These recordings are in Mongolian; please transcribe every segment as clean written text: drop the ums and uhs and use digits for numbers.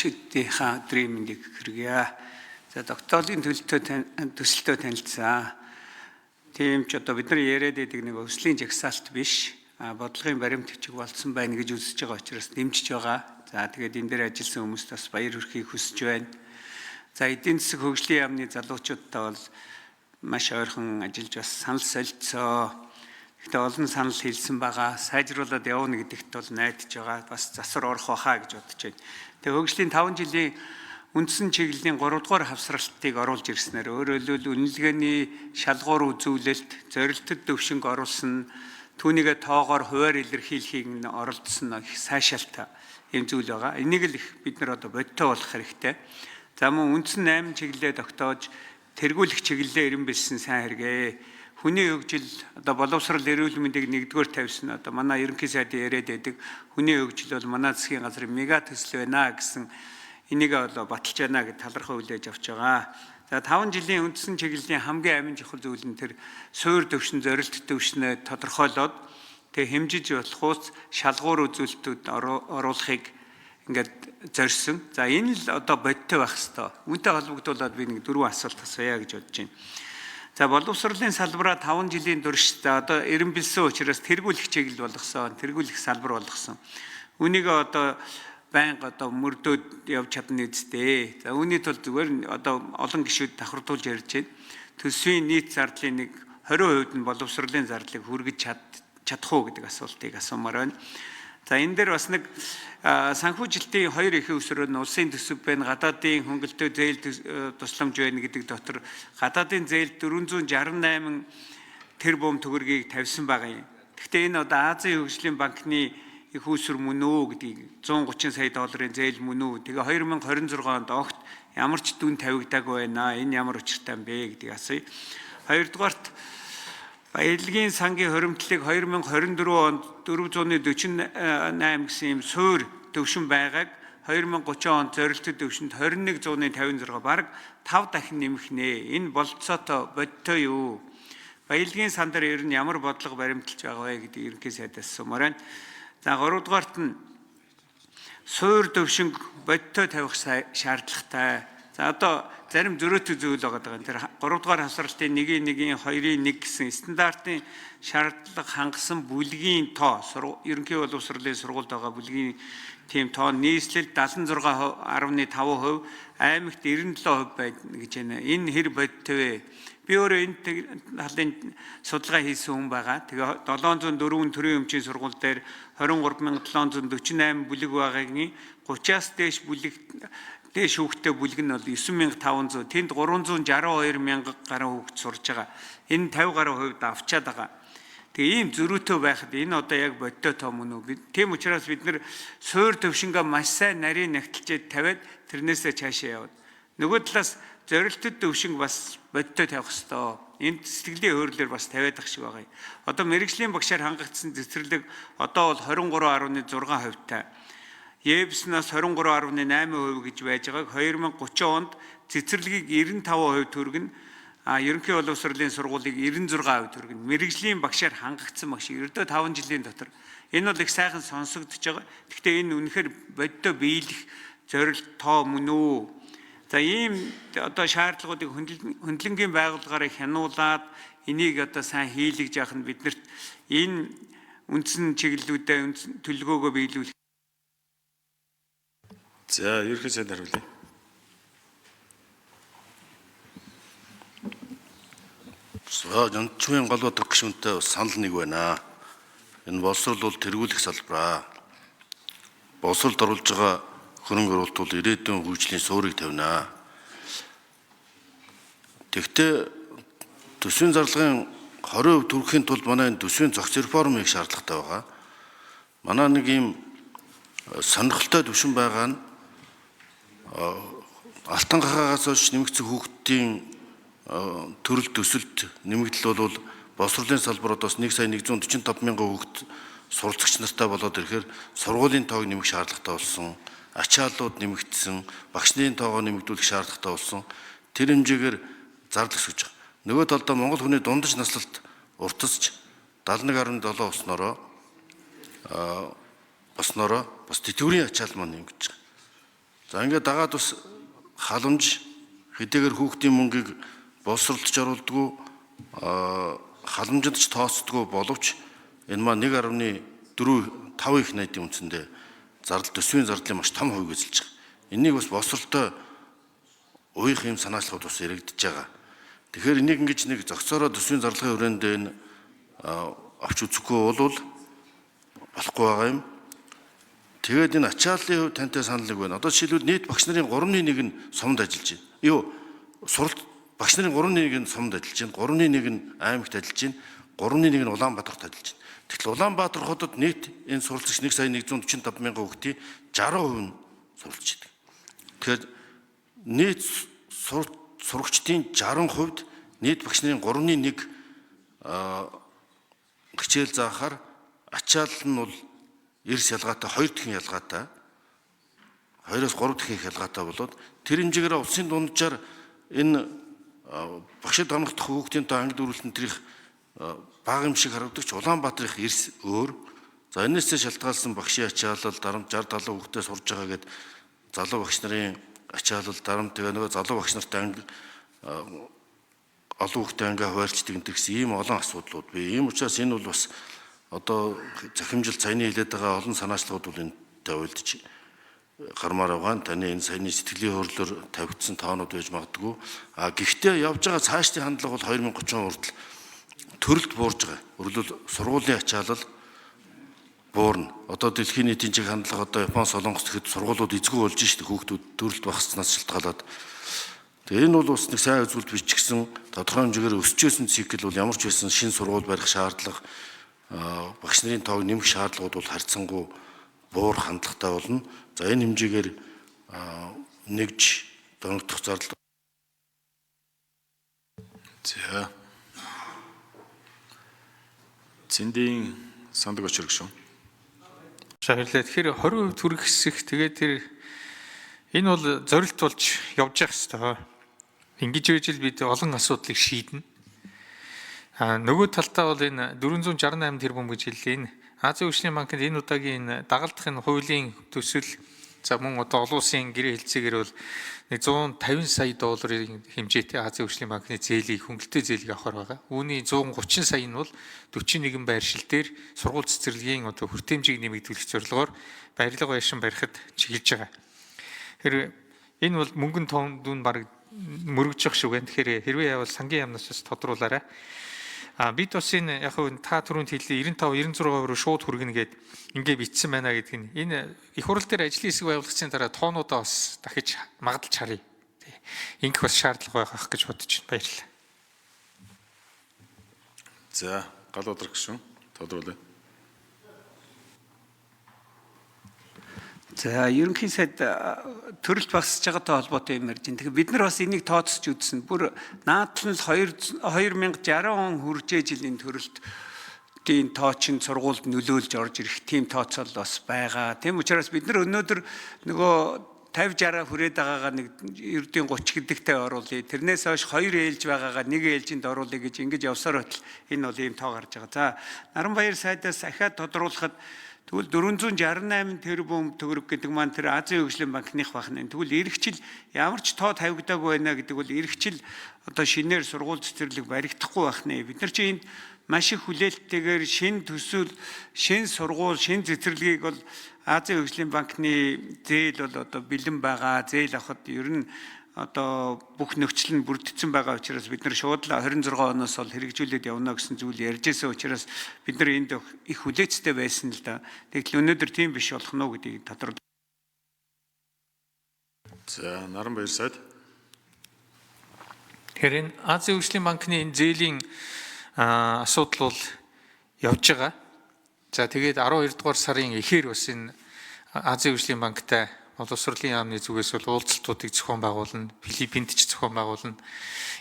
Гишүүдийнхээ өдрийн мэндийг хүргье. За докторийн төсөлтөө танилцсан. Тийм ч одоо бид нар яриад байдаг нэг өслийн жагсаалт биш, бодлогын баримт бичиг болцсон байна гэж үзэж байгаа учраас дэмжиж байгаа. За тэгээд энэ дээр ажилласан хүмүүст бас баяр хүрхийг хүсэж байна. За эдийн засаг хөгжлийн яамны залуучуудтай бол маш ойрхон ажиллаж бас санал солилцоо. Гэхдээ олон санал хэлсэн байгаа. Сайжруулад явна гэдэгт бол найдаж байгаа. Бас засвар орох байхаа гэж бодож байна. Тэгээ хөгжлийн 5 жилийн үндсэн чиглэлийн 3 дугаар хавсралтыг оруулж ирснээр өөрөөр хэлбэл үнэлгээний шалгуур үзүүлэлт, зорилтод төвшинг оруулсан, түүнийгээ тоогоор хувиар илэрхийлэхийг нь оролдсон их сайшаалтай юм зүйл байгаа. Энийг л их бид нар одоо бодтой болох хэрэгтэй. За мөн үндсэн 8 чиглэлээ тогтоож тэргүүлэх чиглэлээ эрен бэлсэн сайн хэрэгээ. Хүний хөгжил одоо боловсрал эрүүл мэндийг нэгдүгээр тавьсан одоо манай ерөнхий сайд яриад байдаг хүний хөгжил бол манай засгийн газрын мега төсөл байна гэсэн энийг одоо баталж байна гэж талархаа хүлээж авч байгаа. За 5 жилийн үндсэн чиглэлийн хамгийн амин чухал зүйл нь тэр суур төвшин зорилт төвшнөө тодорхойлоод тэг хэмжиж болохуус шалгуур үзүүлэлтүүд оруулахыг ингээд зорьсон. За энэ л одоо бодтой байх хэвээр. Үүнтэй холбогдуулаад би нэг дөрвөн асуулт асууя гэж бодож байна. За боловсролын салбараа 5 жилийн турш за одоо эренбэлсэн учраас тэргүүлэх чиглэл болгосон, тэргүүлэх салбар болгосон. Үүнийг одоо байнга одоо мөрдөөд явж чадна үсттэй. За үүний тулд зүгээр одоо олон гишүүд давхардуулж ярьж байна. Төсвийн нийт зардлын нэг 20% нь боловсролын зардлыг хүргэж чадах уу гэдэг асуултыг асуумаар байна. За энэ дээр бас нэг санхүүжилтийн хоёр их өсвөр нь улсын төсөв байна, гадаадын хөнгөлтөө зээл тусламж байна гэдэг дотор гадаадын зээл 468 тэрбум төгрөгийг тавьсан байгаа юм. Гэхдээ энэ одоо Азийн хөгжлийн банкны их үүсвэр мөн үү гэдгийг 130 сая долларын зээл мөн үү. Тэгээ 2026 онд огт ямар ч дүн тавигдаагүй байна. Энэ ямар учиртай юм бэ гэдгийг асууя. Хоёрдугаарт баялагын сангийн хуримтлалыг 2024 онд 448 гэсэн юм суур төвшин байгааг 2030 онд зорилттой төвшөнд 2156 бараг 5 дахин нэмэх нэ. Энэ болцоотой бодтой юу? Баялагын сан дээр ер нь ямар бодлого баримталж байгаа вэ гэдэг ерөнхий сайдаас асуумаар байна. За гуравдугаарт нь суур төвшинг бодтой тавих шаардлагатай. За одоо зарим зөрөөтэй зүйл байгаа даа. Тэр 3 дугаар хавсралтын 1-ийн 1-ийн 2-ын 1 гэсэн стандартын шаардлага хангасан бүлгийн тоо ерөнхий боловсролын сургуульд байгаа бүлгийн тийм тоо нийслэл 76.5%, аймагт 97% байна гэж байна. Энэ хэр бодтой вэ? Би өөрөө энэ талын судалгаа хийсэн хүн байгаа. Тэгээ 704 төрийн өмчийн сургууль дээр 23,748 бүлэг байгаагийн 30-аас дээш бүлэг дээш хүүхдтэй бүлэг нь бол 9500, тэнд 362 мянга гаруй хүүхд сурж байгаа. Энэ 50 гаруй хувьд авчаад байгаа. Тэгээ ийм зөрүүтэй байхад энэ одоо яг бодтой тоо мөн үү? Тийм учраас бид нэр суур төвшингээ маш сайн нарийн нягтлжээд тавиад тэрнээсээ цаашаа явна. Нөгөө талаас зорилттой төвшинг бас бодтой тавих ёстой. Энд сэтгэлийн хөөрлөөр бас тавиад ах шиг байгаа юм. Одоо мэрэгжлийн багшаар хангагдсан цэцэрлэг одоо бол 23.6% тай. ЕБС-наас 23.8% гэж байж байгааг 2030 онд цэцэрлэгийг 95% түргэн, ерөнхий боловсролын сургуулийг 96% түргэн. Мэрэгжлийн багшаар хангагдсан багш ердөө 5 жилийн дотор. Энэ бол их сайхан сонсогдож байгаа. Гэхдээ энэ үнэхээр бодтой биелэх зорилт тоо мөн үү? За ийм одоо шаардлагуудыг хөндлөнгийн байгууллагаараа хянуулаад энийг одоо сайн хийлгэж явах нь биднэрт энэ үндсэн чиглэлүүдээ үндсэн төлөвлөгөөгөө биелүүлэх. За ерөнхий сайд хариулъя. За Жончмын Галбаатар гишүүнтэй санал нэг байна. Энэ боловсрол бол тэргүүлэх салбараа. Боловсролд оруулж байгаа хөрөнгө оруулалт бол ирээдүйн хөгжлийн суурийг тавина. Тэгвэл төсвийн зарлагын 20% түрхэхийн тулд манай энэ төсвийн зохиц реформ хийх шаардлагатай байгаа. Манай нэг ийм сонирхолтой түвшин байгаа нь Алтан гахаагаас хойш нэмэгдсэн хүүхдийн төрөл төсөлд нэмэгдэл бол боловсролын салбар одоос 1 сая 145 мянган хүүхд суралцагч нартай болоод ирэхээр сургуулийн тоог нэмэх шаардлагатай болсон, ачааллууд нэмэгдсэн, багш нарын тоогоо нэмэгдүүлэх шаардлагатай болсон. Тэр хэмжээгээр зардал өсөж байгаа. Нөгөө талдаа Монгол хүний дундаж наслалт уртасч 71.7 болсноороо бас тэтгэврийн ачаал маань нэмэгдэж байгаа. За ингээд дагаад бас халамж хэдийгээр хүүхдийн мөнгийг боловсролдож оруулдаггүй, халамжинд ч тооцдоггүй боловч энэ маань 1.4 5 их найдын үндсэндээ зардал төсвийн зардлын маш том хувийг эзэлж байгаа. Энийг бас боловсролтой уях юм санаачлагууд бас яригдж байгаа. Тэгэхээр энийг ингэж нэг зохицоороо төсвийн зарлагын хүрээнд энэ авч үзэхгүй бол болохгүй байгаа юм. Тэгээд энэ ачааллын хувьд тантай санал нэг байна. Одоо жишээлбэл нийт багш нарын 3.1 нь сумд ажиллаж байна. Юу суралт багш нарын 3.1 нь сумд ажиллаж байна. 3.1 нь аймагт ажиллаж байна. 3.1 нь Улаанбаатарт ажиллаж байна. Тэгтэл Улаанбаатар хотод нийт энэ суралцагч 1 сая 145 мянган хүүхдийн 60% нь суралцж байдаг. Тэгэхээр нийт сурагчдын 60% нийт багш нарын 3.1 хичээл заахаар ачаал нь бол эрс ялгаатай 2 дахин ялгаатай 2-оос 3 дахин их ялгаатай болоод тэр хэмжээгээр улсын дунджаар энэ багшид хамгаалах хүүхдийн тоо ангид өрүүлтэн тэрих бага юм шиг харагдагч Улаанбаатар их эрс өөр. За энээсээ шалтгаалсан багшийн ачаалал дарамт 60 70 хүүхдээ сурж байгаа гэд залуу багш нарын ачаалал дарамт тэгээ нөгөө залуу багш нартай анги олон хүүхдээ анги хуваарлцдаг энэ гэсэн ийм олон асуудлууд бий. Ийм учраас энэ бол бас одоо захимжил саяны хэлээд байгаа олон санаачлагууд бол энэтэй уйлдж гармаар байгаа. Таны энэ саяны сэтгэлийн хөдлөлөөр тавигдсан тоонууд байж магадгүй. А гэхдээ явж байгаа цаашдын хандлага бол 2030 хүртэл төрөлт буурж байгаа. Өөрөлдвөл сургуулийн ачаалал буурна. Одоо дэлхийн нийтийн чиг хандлага одоо Япон, Солонгос гэхэд сургуулиуд эзгүй болж шít хүүхдүүд төрөлт багаснаас шалтгаалаад. Тэгээ энэ бол бас нэг сайн үзүүлэлт биш ч гэсэн тодорхой хэмжээгээр өсөж байсан цикл бол ямар ч байсан шинэ сургууль барих шаардлага, багш нарын тоог нэмэх шаардлагууд бол харьцангуй буур хандлагатай болно. За энэ хэмжээгээр нэгж доногдох зардал. За. Цэндийн сандаг очир гişүн. За баярлалаа. Тэгэхээр 20% түрэх хэсэг тэгээд тэр энэ бол зорилт болж явж явах хэрэгтэй. Ингэж байж л бид олон асуудлыг шийднэ. А нөгөө талдаа бол энэ 468 тэрбум гэж хэллээ. Энэ Азийн хөгжлийн банкнд энэ удаагийн энэ дагалдах энэ хуулийн төсөл за мөн одоо олон улсын гэрээ хэлцээгээр бол 150 сая долларын хэмжээтэй Азийн хөгжлийн банкны зээлийг хөнгөлөлттэй зээлийг авахар байгаа. Үүний 130 сая нь бол 41 байршил дээр сургууль цэцэрлэгийн одоо хүртээмжийг нэмэгдүүлэх зорилгоор барилга байшин барихад чиглэж байгаа. Тэгэхээр энэ бол мөнгөн тоон дүн баг мөрөгжих шиг байна. Тэгэхээр хэрвээ явбал сангийн яамнаас бас тодруулаарай. А бид бас энэ яг хөө та түрүүнд хэллээ 95 96% руу шууд хүргэнэ гэд ингээ бичсэн байна гэдэг нь энэ их хурал дээр ажлын хэсэг байгуулагдсны дараа тоонуудаа бас дахиж магадлж харъя. Ингэх бас шаардлага байх гэж бодож байна. Баярлалаа. За гал удраг гишүүн тодруулъя. За ерөнхий сайд төрөлт багасж байгаатай холбоотой юм ярьж байна. Тэгэхээр бид нар бас энийг тооцож үзсэн. Бүр наадтал нь 2060 он хүржээ жилийн төрөлтийн тоо чинь сургуульд нөлөөлж орж ирэх тийм тооцоол бас байгаа. Тийм учраас бид нар өнөөдөр нөгөө 50 60 хүрээд байгаагаа нэг ердийн 30 гэдэгтэй оруулъя. Тэрнээс хойш 2 ээлж байгаагаа нэг ээлжинд оруулъя гэж ингэж явсаар байтал энэ бол ийм тоо гарч байгаа. За Наранбаяр сайдаас ахиад тодруулахад тэгвэл 468 тэрбум төгрөг гэдэг маань тэр Азийн хөгжлийн банкных байх нь. Тэгвэл ирэх жил ямар ч тоо тавигдаагүй байна гэдэг бол ирэх жил одоо шинээр сургууль цэцэрлэг баригдахгүй байх нэ. Бид нар чи энд маш их хүлээлттэйгээр шинэ төсөл, шинэ сургууль, шинэ цэцэрлэгийг бол Азийн хөгжлийн банкны зээл бол одоо бэлэн байгаа. Зээл авахд ер нь одоо бүх нөхцөл нь бүрдсэн байгаа учраас бид нар шууд л 26 оноос бол хэрэгжүүлээд явна гэсэн зүйл ярьж байсан учраас бид нар энд их хүлээцтэй байсан л да. Тэгтэл өнөөдөр тийм биш болох нь уу гэдгийг тодорхой. За Наранбаяр сайд. Тэгэхээр энэ Азийн хөгжлийн банкны энэ зээлийн асуудал бол явж байгаа. За тэгээд 12 дугаар сарын эхээр бас энэ Азийн хөгжлийн банктай боловсролын яамны зүгээс бол уулзалтуудыг зохион байгуулна, Филиппинд ч зохион байгуулна.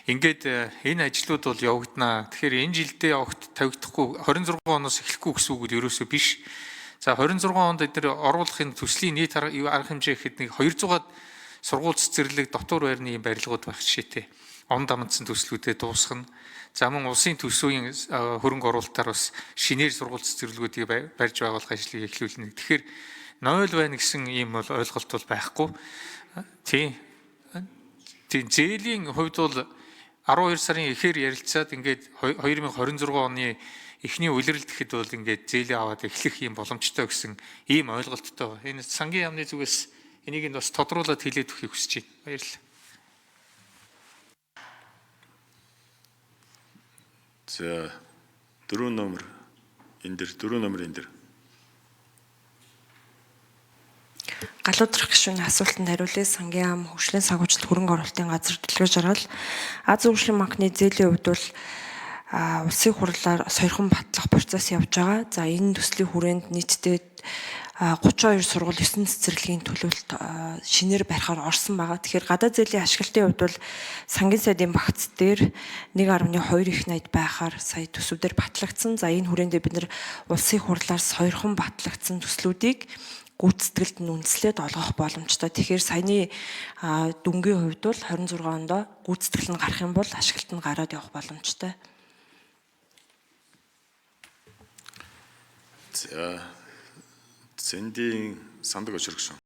Ингээд энэ ажлууд бол явагдана. Тэгэхээр энэ жилдээ огт тавигдахгүй 26 оноос эхлэхгүй гэсэн үг ерөөсөө биш. За 26 онд эдгээр оруулах энэ төслийн нийт арга хэмжээ гэхэд нэг 200-аад сургууль цэцэрлэг дотор байрны юм барилгууд байх жишээтэй. Он дамжсан төслүүдэд дуусгана. За мөн улсын төсвийн хөрөнгө оруулалтаар бас шинээр сургууль цэцэрлэгүүдийг барьж байгуулах ажлыг эхлүүлнэ. Тэгэхээр 0 байна гэсэн ийм бол ойлголт бол байхгүй. Тийм. Тийм, зээлийн хувьд бол 12 сарын эхээр ярилцаад ингээд 2026 оны эхний улиралд гэхэд бол ингээд зээлээ аваад эхлэх юм боломжтой гэсэн ийм ойлголттой. Энэ сангийн яамны зүгээс энийг нь бас тодруулаад хэлээд өгөхийг хүсэж байна. Баярлалаа. За 4 номер энэ дэр 4 номер энэ дэр. Галуудрах гишүүний асуултанд хариулъя. Сангийн яам хөгжлийн санхүүжилт хөрөнгө оруулалтын газар дэлгэр жаргал Ази хөгжлийн банкны зээлийн хувьд бол улсын хурлаар сойрхон батлах процесс явж байгаа. За энэ төслийн хүрээнд нийтдээ 32 сургууль 9 цэцэрлэгийн төлөвлөлт шинээр барихаар орсон байгаа. Тэгэхээр гадаад зээлийн ашиглалтын хувьд бол сангийн сайдын багц дээр 1.2 их найд байхаар сая төсвүүдээр батлагдсан. За энэ хүрээндээ бид нар улсын хурлаар сойрхон батлагдсан төслүүдийг гүйцэтгэлд нь үндэслээд олгох боломжтой. Тэгэхээр саяны дүнгийн хувьд бол 26 онд гүйцэтгэл нь гарах юм бол ашиглалт нь гараад явах боломжтой. За Цэндийн сандаг очир гишүүн.